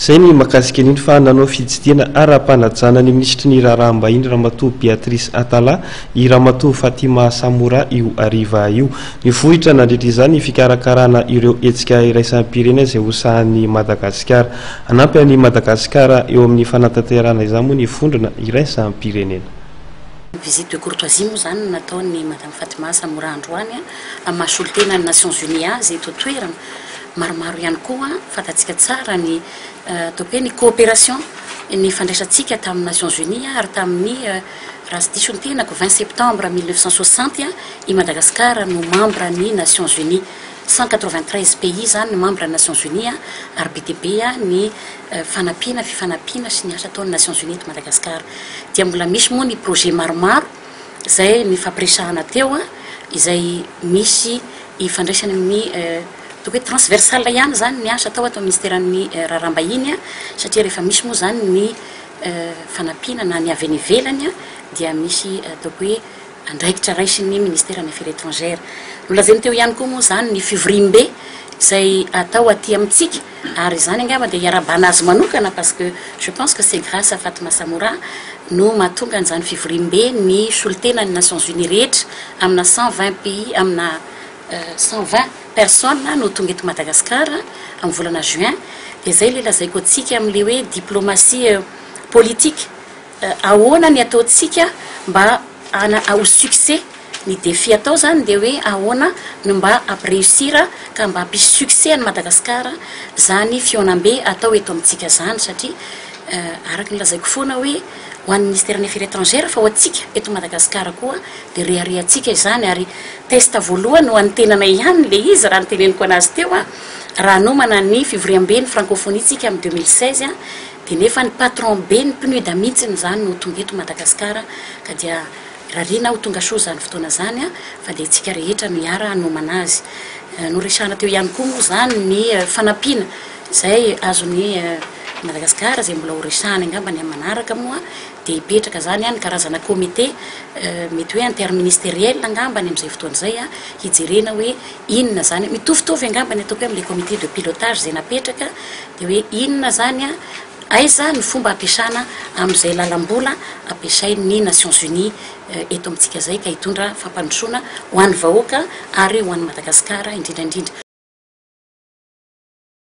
Izay ny mahakasika an'iny fa nanao fitsidihana ara-panajana ny minisitry ny Raharaham-bahiny Ramatoa Béatrice Atallah i Ramatoa Fatima Samoura io hariva io. Nivohitra nandritra izany ny fikarakarana ireo hetsika iraisam-pirenena izay hosahan'i Madagasikara. Hanampy an'i Madagasikara eo amin'ny fanatanterahana izany moa ny vondrona iraisam-pirenena. Visite de courtoisie moa izany no nataon'i Madame Fatima Samoura androany amin'ny maha solontenan'ny Nations Unies azy eto an-toerana. Maromaro ihany koa fantatsika tsara ny ataoko hoe ny coopération ny fandraisantsika tamin'ny Nations Unies ary tamin'ny raha tsy diso ny tenako 20 septembre 1960 i Madagascar no membre ny Nations Unies. 193 pays izany ny membre ny Nations Unies ary be dia be ny fanampiana, fifanampiana sy ny asa ataon'ny Nations Unies eto Madagascar. Dia mbola misy moa ny projet maromaro izay nifampiresahana teo izay misy ifandraisany amin'ny ataoko hoe transversal ihany izany ny asa atao ato amin'ny ministeran'ny raharaham-bahiny satria rehefa misy moa izany ny fanampiana na ny avy any ivelany dia misy ataoko hoe andraikitra raisin'ny ministeran'ny affaires étrangères. Nolazainy teo ihany koa moa izany ny fivoriambe izay atao aty amintsika ary izany angamba dia iarahabana azy manokana parce que je pense que c'est grâce à Fatma Samoura no mahatonga an'izany fivoriambe ny solontenan'ny Nations Unies rehetra amina 120 pays amina 120 personnes no tonga eto Madagascar amin'ny volana juin. Dia izay ilay lazaiko antsika amin'ilay hoe diplomatie politique. Ahoana ny ataontsika mba ho succès? Ny défi atao zany dia hoe ahoana no mba hampi-réussir ka mba hampisy succès an'i Madagascar zany fihaonambe atao eto amintsika zany satria araka ny lazaiko foana hoe ho an'ny ministeran'ny affaires étrangères fa ho antsika eto Madagascar koa dia reharehantsika izany ary test voalohany ho an'ny tenanay ihany le izy raha ny teneniko anazy teo raha hanomana ny fivoriambe ny francophonie tsika amin'ny 2016 dia nefa ny patron be ny PNUD mihitsiny izany no tonga eto Madagascar ka dia rariana ho tonga soa izany fotoana izany fa dia tsika rehetra no hiara hanomana azy. Noresahana teo ihany koa moa izany ny fanampiana izay azon'i Madagascar izay mbola ho resahana angamba ny amin'ny manaraka moa dia hipetraka izany ny karazana comité mety hoe interministériel angamba ny amin'izay fotoana izay hijerena hoe inona izany mitovitovy angamba ny ataoko hoe amin'ilay comité de pilotage izay napetraka dia hoe inona izany aiza ny fomba ampiasana amin'izay lalam-bola ampiasain'ny Nations Unies eto amintsika izay ka hitondra fampandrosoana ho an'ny vahoaka ary ho an'i Madagasikara indrindra indrindra.